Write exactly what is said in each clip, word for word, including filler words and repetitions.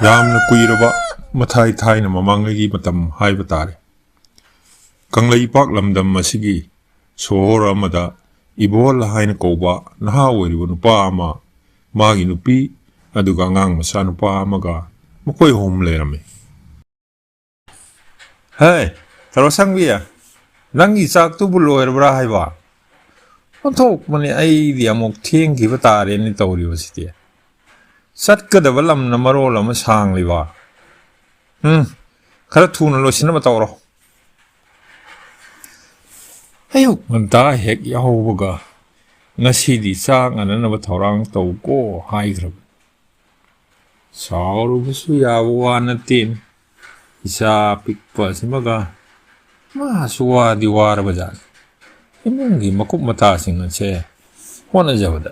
ꯌꯥꯝꯅ ꯀꯨꯏꯔꯕ, ꯃꯊꯥꯏ ꯊꯥꯏꯅ ꯃꯃꯥꯡꯉꯩꯒꯤ ꯃꯇꯝ ꯍꯥꯏꯕ ꯇꯥꯔꯦ꯫ ꯀꯪꯂꯩꯄꯥꯛ ꯂꯝꯗꯝ ꯑꯁꯤꯒꯤ ꯁꯣꯍꯣꯔ ꯑꯃꯗ ꯏꯕꯣꯜ ꯍꯥꯏꯅ ꯀꯧꯕ ꯅꯍꯥ ꯑꯣꯏꯔꯤꯕ ꯅꯨꯄꯥ ꯑꯃ, ꯃꯥꯒꯤ ꯅꯨꯄꯤ, ꯑꯗꯨꯒ ꯑꯉꯥꯡ ꯃꯆꯥ ꯅꯨꯄꯥ ꯑꯃꯒ, ꯃꯈꯣꯏ ꯑꯍꯨꯝ ꯂꯩꯔꯝꯃꯤ꯫ "ꯍꯦ, ꯊꯔꯣ ꯁꯪꯕꯤ, ꯅꯪꯒꯤ ꯆꯥꯛꯇꯨꯕꯨ ꯂꯣꯏꯔꯕ꯭ꯔꯥ ꯍꯥꯏꯕ? ꯑꯣꯟꯊꯣꯛꯄꯅꯤ, ꯑꯩꯗꯤ ꯑꯃꯨꯛ ꯊꯦꯡꯈꯤꯕ ꯇꯥꯔꯦꯅꯦ ꯇꯧꯔꯤꯕꯁꯤꯗꯤ꯫ ꯆꯠꯀꯗꯕ ꯂꯝꯅ ꯃꯔꯣꯜ ꯑꯃ ꯁꯥꯡꯂꯤꯕ꯫ ꯎꯝ, ꯈꯔ ꯊꯨꯅ ꯂꯣꯏꯁꯤꯟꯅꯕ ꯇꯧꯔꯣ꯫ ꯑꯌꯨꯛ ꯉꯟꯇꯥ ꯍꯦꯛ ꯌꯥꯍꯧꯕꯒ, 'ꯉꯁꯤꯗꯤ ꯆꯥꯛ ꯉꯟꯅꯅꯕ ꯊꯧꯔꯥꯡ ꯇꯧꯀꯣ' ꯍꯥꯏꯈ꯭ꯔꯕ꯫ ꯁꯥꯎꯔꯨꯕꯁꯨ ꯌꯥꯕ ꯋꯥ ꯅꯠꯇꯦꯅꯦ꯫ ꯏꯆꯥ ꯄꯤꯛꯄ ꯑꯁꯤꯃꯒ ꯃꯥꯁꯨ ꯋꯥꯗꯤ ꯋꯥꯔꯕ ꯖꯥꯠꯅꯤ꯫ ꯏꯃꯨꯡꯒꯤ ꯃꯀꯨꯞ ꯃꯇꯥꯁꯤꯡ ꯑꯁꯦ ꯍꯣꯠꯅꯖꯕꯗ꯫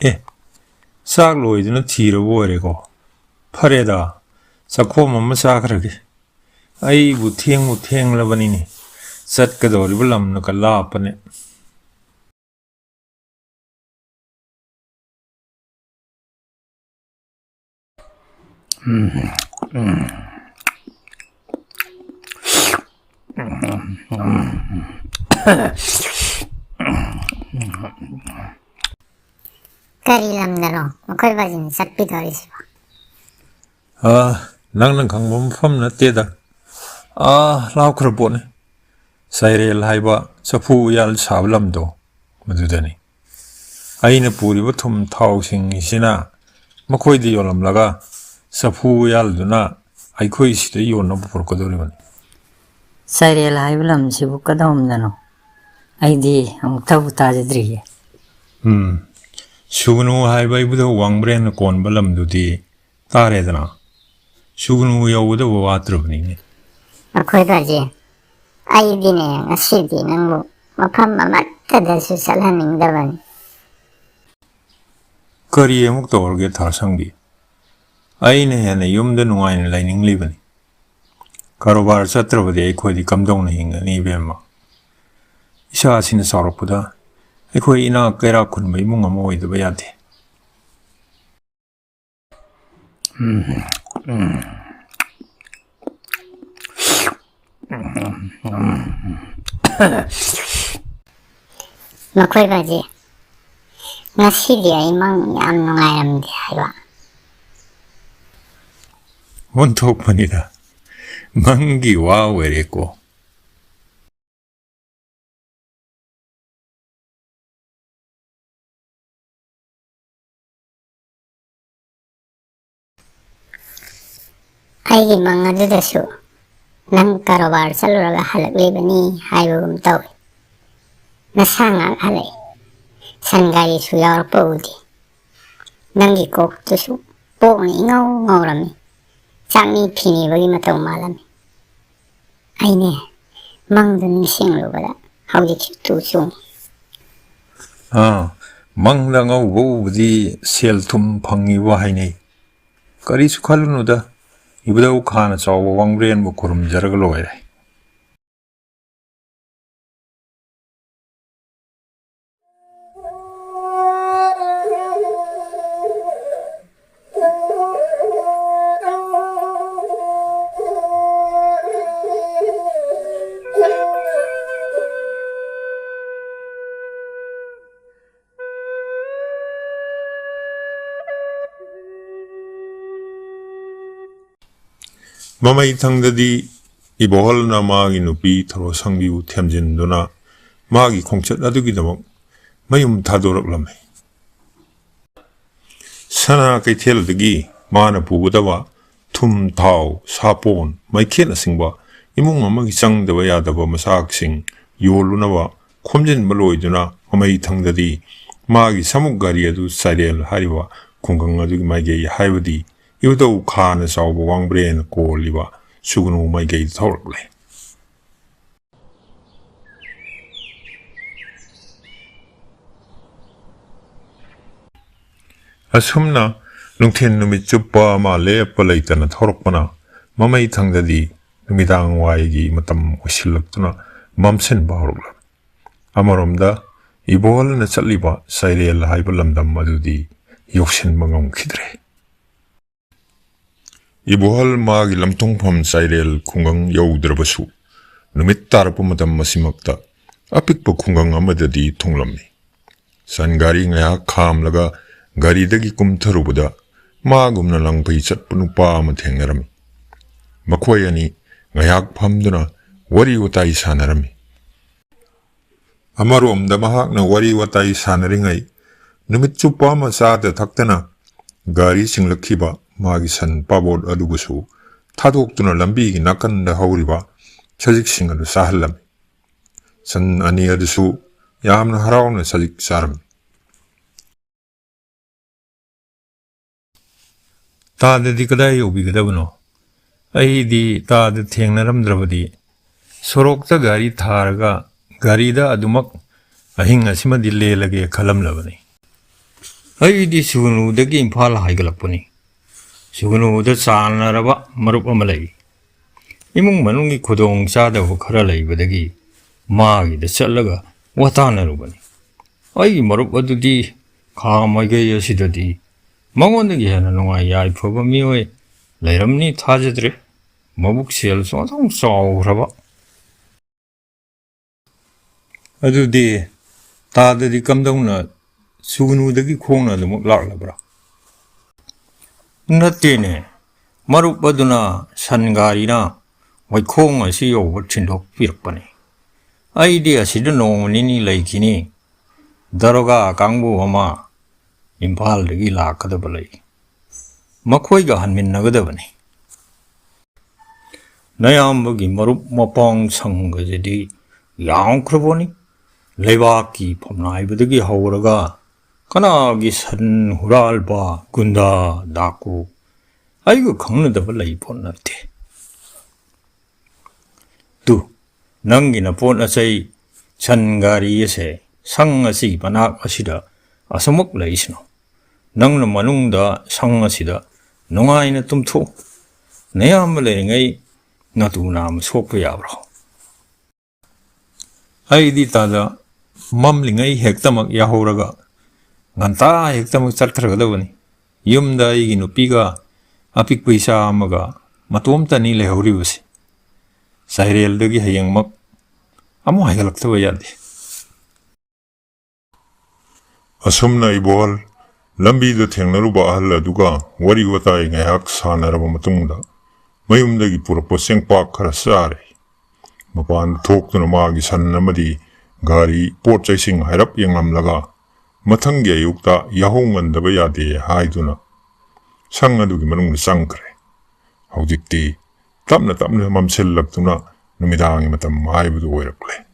ꯑꯦ, ꯆꯥꯛ ꯂꯣꯏꯗꯨꯅ ꯊꯤꯔꯕ ꯑꯣꯏꯔꯦꯀꯣ꯫ ꯐꯔꯦꯗ, ꯆꯥꯛꯈꯣꯝ ꯑꯃ ꯆꯥꯈ꯭ꯔꯒꯦ꯫ ꯑꯩꯕꯨ ꯊꯦꯡꯕꯨ ꯊꯦꯡꯂꯕꯅꯤꯅꯦ, ꯆꯠꯀꯗꯧꯔꯤꯕ ꯂꯝꯅꯒ ꯂꯥꯞꯄꯅꯦ꯫ ꯀꯔꯤ ꯂꯝꯗꯅꯣ ꯃꯈꯣꯏ ꯕꯥꯖꯤꯅ ꯆꯠꯄꯤꯗꯧꯔꯤꯁꯤꯕꯣ? ꯑꯥ, ꯅꯪꯅ ꯈꯪꯕ ꯃꯐꯝ ꯅꯠꯇꯦꯗ꯫ ꯑꯥ, ꯂꯥꯞꯈ꯭ꯔ ꯄꯣꯠꯅꯤ꯫ ꯆꯥꯏꯔꯦꯜ ꯍꯥꯏꯕ ꯆꯐꯨ ꯎꯌꯥꯜ ꯁꯥꯕ ꯂꯝꯗꯣ, ꯃꯗꯨꯗꯅꯤ꯫ ꯑꯩꯅ ꯄꯨꯔꯤꯕ ꯊꯨꯝ ꯊꯥꯎꯁꯤꯡ ꯑꯁꯤꯅ ꯃꯈꯣꯏꯗ ꯌꯣꯜꯂꯝꯂꯒ, ꯆꯐꯨ ꯎꯌꯥꯜꯗꯨꯅ ꯑꯩꯈꯣꯏ ꯁꯤꯗ ꯌꯣꯟꯅꯕ ꯄꯨꯔꯛꯀꯗꯧꯔꯤꯕꯅꯤ꯫ ꯆꯥꯏꯔꯦꯜ ꯍꯥꯏꯕ ꯂꯝꯁꯤꯕꯨ ꯀꯗꯣꯝꯗꯅꯣ? ꯑꯩꯗꯤ ꯑꯃꯨꯛꯇꯕꯨ ꯇꯥꯖꯗ꯭ꯔꯤꯌꯦ꯫ ꯎꯝ, ꯁꯨꯒꯅꯨ ꯍꯥꯏꯕ ꯏꯕꯨꯙꯧ ꯋꯥꯡꯕ꯭ꯔꯦꯟꯅ ꯀꯣꯟꯕ ꯂꯝꯗꯨꯗꯤ ꯇꯥꯔꯦꯗꯅ꯫ ꯁꯨꯒꯅꯨ ꯌꯧꯒꯗꯕ ꯋꯥꯠꯇ꯭ꯔꯕꯅꯤꯅꯦ꯫ ꯃꯈꯣꯏ ꯕꯥꯖꯤ, ꯑꯩꯗꯤꯅꯦ, ꯉꯁꯤꯗꯤ ꯅꯪꯕꯨ ꯃꯐꯝ ꯑꯃꯠꯇꯗꯁꯨ ꯆꯠꯍꯟꯅꯤꯡꯗꯕꯅꯤ꯫ ꯀꯔꯤ ꯑꯃꯨꯛ ꯇꯧꯔꯒꯦ ꯊꯥꯁꯪꯕꯤ? ꯑꯩꯅ ꯍꯦꯟꯅ ꯌꯨꯝꯗ ꯅꯨꯡꯉꯥꯏꯅ ꯂꯩꯅꯤꯡꯂꯤꯕꯅꯤ꯫ ꯀꯔꯕꯥꯔ ꯆꯠꯇ꯭ꯔꯕꯗꯤ ꯑꯩꯈꯣꯏꯗꯤ ꯀꯝꯗꯧꯅ ꯍꯤꯡꯒꯅꯤ, ꯏꯕꯦꯝꯃ? ꯏꯆꯥꯁꯤꯅ ꯆꯥꯎꯔꯛꯄꯗ ꯑꯩꯈꯣꯏ ꯏꯅꯥꯛ ꯀꯩꯔꯥꯛ ꯈꯨꯟꯕ ꯏꯃꯨꯡ ꯑꯃ ꯑꯣꯏꯗꯕ ꯌꯥꯗꯦ꯫ ꯃꯈꯣꯏ ꯕꯥꯖꯤ, ꯉꯁꯤꯗꯤ ꯑꯩ ꯃꯪ ꯌꯥꯝ ꯅꯨꯡꯉꯥꯏꯔꯝꯗꯦ ꯍꯥꯏꯕ꯫ ꯑꯣꯟꯊꯣꯛꯄꯅꯤꯗ, ꯃꯪꯒꯤ ꯋꯥ ꯑꯣꯏꯔꯦꯀꯣ꯫ ꯑꯩꯒꯤ ꯃꯪ ꯑꯗꯨꯗꯁꯨ ꯅꯪ ꯀꯔꯕꯥꯔ ꯆꯠꯂꯨꯔꯒ ꯍꯜꯂꯛꯂꯤꯕꯅꯤ ꯍꯥꯏꯕꯒꯨꯝ ꯇꯧꯏ꯫ ꯅꯁꯥ ꯉꯥꯛ ꯍꯜꯂꯛꯏ꯫ ꯁꯟ ꯒꯥꯔꯤꯁꯨ ꯌꯥꯎꯔꯛꯄ ꯎꯗꯦ꯫ ꯅꯪꯒꯤ ꯀꯣꯛꯇꯨꯁꯨ ꯄꯣꯛꯅ ꯏꯉꯧ ꯉꯧꯔꯝꯃꯤ꯫ ꯆꯥꯛꯅꯤ ꯐꯤꯅꯤꯕꯒꯤ ꯃꯇꯧ ꯃꯥꯜꯂꯝꯃꯤ꯫ ꯑꯩꯅꯦ, ꯃꯪꯗꯨ ꯅꯤꯡꯁꯤꯡꯂꯨꯕꯗ ꯍꯧꯖꯤꯛꯁꯨ ꯇꯨ ꯆꯨꯡꯏ꯫ ꯑꯥ, ꯃꯪꯗ ꯑꯉꯧꯕ ꯎꯕꯗꯤ ꯁꯦꯜ ꯊꯨꯝ ꯐꯪꯉꯤꯕ ꯍꯥꯏꯅꯩ꯫ ꯀꯔꯤꯁꯨ ꯈꯜꯂꯨꯅꯨꯗ, ꯏꯕꯨꯙꯧ ꯈꯥꯅ ꯆꯥꯎꯕ ꯋꯥꯡꯕ꯭ꯔꯦꯟꯕꯨ ꯈꯨꯔꯨꯝꯖꯔꯒ ꯂꯣꯏꯔꯦ꯫ ꯃꯃꯩ ꯊꯪꯗꯗꯤ ꯏꯕꯣꯍꯜꯅ ꯃꯥꯒꯤ ꯅꯨꯄꯤ ꯊꯔꯣꯁꯪꯕꯤꯕꯨ ꯊꯦꯝꯖꯤꯟꯗꯨꯅ ꯃꯥꯒꯤ ꯈꯣꯡꯆꯠ ꯑꯗꯨꯒꯤꯗꯃꯛ ꯃꯌꯨꯝ ꯊꯥꯗꯣꯔꯛꯂꯝꯃꯤ꯫ ꯁꯅꯥ ꯀꯩꯊꯦꯜꯗꯒꯤ ꯃꯥꯅ ꯄꯨꯒꯗꯕ ꯊꯨꯝ, ꯊꯥꯎ, ꯁꯥꯄꯣꯟ, ꯃꯩꯈꯦꯠꯅꯆꯤꯡꯕ ꯏꯃꯨꯡ ꯑꯃꯒꯤ ꯆꯪꯗꯕ ꯌꯥꯗꯕ ꯃꯆꯥꯛꯁꯤꯡ ꯌꯣꯜꯂꯨꯅꯕ ꯈꯣꯝꯖꯤꯟꯕ ꯂꯣꯏꯗꯨꯅ ꯃꯃꯩ ꯊꯪꯗꯗꯤ ꯃꯥꯒꯤ ꯁꯥꯃꯨꯛ ꯒꯥꯔꯤ ꯑꯗꯨ ꯆꯥꯏꯔꯦꯜ ꯍꯥꯏꯔꯤꯕ ꯈꯨꯡꯒꯪ ꯑꯗꯨꯒꯤ ꯃꯥꯏꯀꯩ, ꯍꯥꯏꯕꯗꯤ ꯏꯕꯨꯙꯧ ꯈꯥꯅ ꯆꯥꯎꯕ ꯋꯥꯡꯕ꯭ꯔꯦꯟꯅ ꯀꯣꯜꯂꯤꯕ ꯁꯨꯒꯅꯨ ꯃꯥꯏꯀꯩꯗ ꯊꯧꯔꯛꯂꯦ꯫ ꯑꯁꯨꯝꯅ ꯅꯨꯡꯊꯤꯜ ꯅꯨꯃꯤꯠ ꯆꯨꯞꯄ ꯑꯃ ꯂꯦꯞꯄ ꯂꯩꯇꯅ ꯊꯧꯔꯛꯄꯅ ꯃꯃꯩ ꯊꯪꯗꯗꯤ ꯅꯨꯃꯤꯗꯥꯡ ꯋꯥꯏꯒꯤ ꯃꯇꯝ ꯑꯣꯏꯁꯤꯜꯂꯛꯇꯨꯅ ꯃꯝꯁꯤꯟꯕ ꯍꯧꯔꯛꯂꯝꯃꯤ꯫ ꯑꯃꯔꯣꯝꯗ ꯏꯕꯣꯍꯜꯅ ꯆꯠꯂꯤꯕ ꯆꯥꯏꯔꯦꯜ ꯍꯥꯏꯕ ꯂꯝꯗꯝ ꯑꯗꯨꯗꯤ ꯌꯧꯁꯤꯟꯕ ꯉꯝꯈꯤꯗ꯭ꯔꯦ꯫ ꯏꯕꯣꯍꯜ ꯃꯥꯒꯤ ꯂꯝꯊꯨꯡꯐꯝ ꯆꯥꯏꯔꯦꯜ ꯈꯨꯡꯒꯪ ꯌꯧꯗ꯭ꯔꯕꯁꯨ, ꯅꯨꯃꯤꯠ ꯇꯥꯔꯛꯄ ꯃꯇꯝ ꯑꯁꯤꯃꯛꯇ ꯑꯄꯤꯛꯄ ꯈꯨꯡꯒꯪ ꯑꯃꯗꯗꯤ ꯊꯨꯡꯂꯝꯃꯤ꯫ ꯁꯟ ꯒꯥꯔꯤ ꯉꯥꯏꯍꯥꯛ ꯈꯥꯝꯂꯒ ꯒꯥꯔꯤꯗꯒꯤ ꯀꯨꯝꯊꯔꯨꯕꯗ, ꯃꯥꯒꯨꯝꯅ ꯂꯪꯐꯩ ꯆꯠꯄ ꯅꯨꯄꯥ ꯑꯃ ꯊꯦꯡꯅꯔꯝꯃꯤ꯫ ꯃꯈꯣꯏ ꯑꯅꯤ ꯉꯥꯏꯍꯥꯛ ꯐꯝꯗꯨꯅ ꯋꯥꯔꯤ ꯋꯥꯇꯥꯏ ꯁꯥꯟꯅꯔꯝꯃꯤ꯫ ꯑꯃꯔꯣꯝꯗ ꯃꯍꯥꯛꯅ ꯋꯥꯔꯤ ꯋꯥꯇꯥꯏ ꯁꯥꯟꯅꯔꯤꯉꯩ, ꯅꯨꯃꯤꯠ ꯆꯨꯞꯄ ꯑꯃ ꯆꯥꯗ ꯊꯛꯇꯅ ꯒꯥꯔꯤ ꯆꯤꯡꯂꯛꯈꯤꯕ ꯃꯥꯒꯤ ꯁꯟ ꯄꯥꯕꯣꯠ ꯑꯗꯨꯕꯨꯁꯨ ꯊꯥꯗꯣꯛꯇꯨꯅ ꯂꯝꯕꯤꯒꯤ ꯅꯥꯀꯟꯗ ꯍꯧꯔꯤꯕ ꯁꯖꯤꯛꯁꯤꯡ ꯑꯗꯨ ꯆꯥꯍꯜꯂꯝꯃꯤ꯫ ꯁꯟ ꯑꯅꯤ ꯑꯗꯨꯁꯨ ꯌꯥꯝꯅ ꯍꯔꯥꯎꯅ ꯁꯖꯤꯛ ꯆꯥꯔꯝꯃꯤ꯫ ꯇꯥꯗꯗꯤ ꯀꯗꯥꯏ ꯌꯧꯕꯤꯒꯗꯕꯅꯣ? ꯑꯩꯗꯤ ꯇꯥꯗ ꯊꯦꯡꯅꯔꯝꯗ꯭ꯔꯕꯗꯤ ꯁꯣꯔꯣꯛꯇ ꯒꯥꯔꯤ ꯊꯥꯔꯒ ꯒꯥꯔꯤꯗ ꯑꯗꯨꯃꯛ ꯑꯍꯤꯡ ꯑꯁꯤꯃꯗꯤ ꯂꯦꯜꯂꯒꯦ ꯈꯜꯂꯝꯂꯕꯅꯤ꯫ ꯑꯩꯗꯤ ꯁꯨꯒꯅꯨꯗꯒꯤ ꯏꯝꯐꯥꯜ ꯍꯥꯏꯒꯠꯂꯛꯄꯅꯤ꯫ ꯁꯨꯒꯅꯨꯗ ꯆꯥꯟꯅꯔꯕ ꯃꯔꯨꯞ ꯑꯃ ꯂꯩ꯫ ꯏꯃꯨꯡ ꯃꯅꯨꯡꯒꯤ ꯈꯨꯗꯣꯡ ꯆꯥꯗꯕ ꯈꯔ ꯂꯩꯕꯗꯒꯤ ꯃꯥꯒꯤꯗ ꯆꯠꯂꯒ ꯋꯥꯇꯥꯅꯔꯨꯕꯅꯤ꯫ ꯑꯩꯒꯤ ꯃꯔꯨꯞ ꯑꯗꯨꯗꯤ ꯈꯥ ꯃꯥꯏꯀꯩ ꯑꯁꯤꯗꯗꯤ ꯃꯉꯣꯟꯗꯒꯤ ꯍꯦꯟꯅ ꯅꯨꯡꯉꯥꯏ ꯌꯥꯏꯐꯕ ꯃꯤꯑꯣꯏ ꯂꯩꯔꯝꯅꯤ ꯊꯥꯖꯗ꯭ꯔꯦ꯫ ꯃꯕꯨꯛ ꯁꯦꯜꯁꯨ ꯑꯗꯨꯝ ꯆꯥꯎꯈ꯭ꯔꯕ꯫ ꯑꯗꯨꯗꯤ ꯇꯥꯗꯗꯤ ꯀꯝꯗꯧꯅ ꯁꯨꯒꯅꯨꯗꯒꯤ ꯈꯣꯡꯅ ꯑꯗꯨꯃꯛ ꯂꯥꯛꯂꯕ꯭ꯔꯥ? ꯅꯠꯇꯦꯅꯦ, ꯃꯔꯨꯞ ꯑꯗꯨꯅ ꯁꯟ ꯒꯥꯔꯤꯅ ꯋꯥꯏꯈꯣꯡ ꯑꯁꯤ ꯌꯧꯕ ꯊꯤꯟꯗꯣꯛꯄꯤꯔꯛꯄꯅꯤ꯫ ꯑꯩꯗꯤ ꯑꯁꯤꯗ ꯅꯣꯡꯃ ꯅꯤꯅꯤ ꯂꯩꯈꯤꯅꯤ꯫ ꯗꯔꯣꯒꯥ ꯀꯥꯡꯕꯨ ꯑꯃ ꯏꯝꯐꯥꯜꯗꯒꯤ ꯂꯥꯛꯀꯗꯕ ꯂꯩ꯫ ꯃꯈꯣꯏꯒ ꯍꯟꯃꯤꯟꯅꯒꯗꯕꯅꯤ꯫ ꯅꯌꯥꯝꯕꯒꯤ ꯃꯔꯨꯞ ꯃꯄꯥꯡ ꯁꯪꯒꯁꯤꯗꯤ ꯌꯥꯝꯈ꯭ꯔꯕꯅꯤ꯫ ꯂꯩꯕꯥꯛꯀꯤ ꯐꯝꯅꯥꯏꯕꯗꯒꯤ ꯍꯧꯔꯒ ꯀꯅꯥꯒꯤ ꯁꯟ ꯍꯨꯔꯥꯜꯕ, ꯒꯨꯟꯗꯥ, ꯗꯥꯀꯨ, ꯑꯩꯒ ꯈꯪꯅꯗꯕ ꯂꯩ ꯄꯣꯠ ꯅꯠꯇꯦ꯫ ꯇꯨ, ꯅꯪꯒꯤ ꯅꯄꯣꯠ ꯑꯆꯩ ꯁꯟ ꯒꯥꯔꯤ ꯑꯁꯦ ꯁꯪ ꯑꯁꯤꯒꯤ ꯃꯅꯥꯛ ꯑꯁꯤꯗ ꯑꯁꯨꯃꯛ ꯂꯩꯁꯅꯨ꯫ ꯅꯪꯅ ꯃꯅꯨꯡꯗ ꯁꯪ ꯑꯁꯤꯗ ꯅꯨꯡꯉꯥꯏꯅ ꯇꯨꯝꯊꯣꯛꯎ꯫ ꯅꯌꯥꯝꯕ ꯂꯩꯔꯤꯉꯩ ꯅꯇꯨ ꯅꯥꯝꯃ ꯁꯣꯛꯄ ꯌꯥꯕ꯭ꯔꯣ? ꯑꯩꯗꯤ ꯇꯥꯗ ꯃꯝꯂꯤꯉꯩ ꯍꯦꯛꯇꯃꯛ ꯌꯥꯍꯧꯔꯒ ꯉꯟꯇꯥ ꯍꯦꯛꯇꯃꯛ ꯆꯠꯈ꯭ꯔꯒꯗꯕꯅꯤ꯫ ꯌꯨꯝꯗ ꯑꯩꯒꯤ ꯅꯨꯄꯤꯒ ꯑꯄꯤꯛꯄ ꯏꯆꯥ ꯑꯃꯒ ꯃꯇꯣꯝꯇꯅꯤ ꯂꯩꯍꯧꯔꯤꯕꯁꯤ꯫ ꯆꯥꯏꯔꯦꯜꯗꯒꯤ ꯍꯌꯦꯡꯃꯛ ꯑꯃꯨꯛ ꯍꯥꯏꯒꯠꯂꯛꯇꯕ ꯌꯥꯗꯦ꯫ ꯑꯁꯨꯝꯅ ꯏꯕꯣꯍꯜ ꯂꯝꯕꯤꯗ ꯊꯦꯡꯅꯔꯨꯕ ꯑꯍꯜ ꯑꯗꯨꯒ ꯋꯥꯔꯤ ꯋꯥꯇꯥꯏ ꯉꯥꯏꯍꯥꯛ ꯁꯥꯟꯅꯔꯕ ꯃꯇꯨꯡꯗ ꯃꯌꯨꯝꯗꯒꯤ ꯄꯨꯔꯛꯄ ꯆꯦꯡꯄꯥꯛ ꯈꯔ ꯆꯥꯔꯦ꯫ ꯃꯄꯥꯟꯗ ꯊꯣꯛꯇꯨꯅ ꯃꯥꯒꯤ ꯁꯟ ꯑꯃꯗꯤ ꯒꯥꯔꯤ ꯄꯣꯠ ꯆꯩꯁꯤꯡ ꯍꯥꯏꯔꯞ ꯌꯦꯡꯂꯝꯂꯒ ꯃꯊꯪꯒꯤ ꯑꯌꯨꯛꯇ ꯌꯥꯍꯧ ꯉꯟꯗꯕ ꯌꯥꯗꯦ ꯍꯥꯏꯗꯨꯅ ꯁꯪ ꯑꯗꯨꯒꯤ ꯃꯅꯨꯡꯗ ꯆꯪꯈ꯭ꯔꯦ꯫ ꯍꯧꯖꯤꯛꯇꯤ ꯇꯞꯅ ꯇꯞꯅ ꯃꯝꯁꯤꯜꯂꯛꯇꯨꯅ ꯅꯨꯃꯤꯗꯥꯡꯒꯤ ꯃꯇꯝ ꯍꯥꯏꯕꯗꯨ ꯑꯣꯏꯔꯛꯂꯦ꯫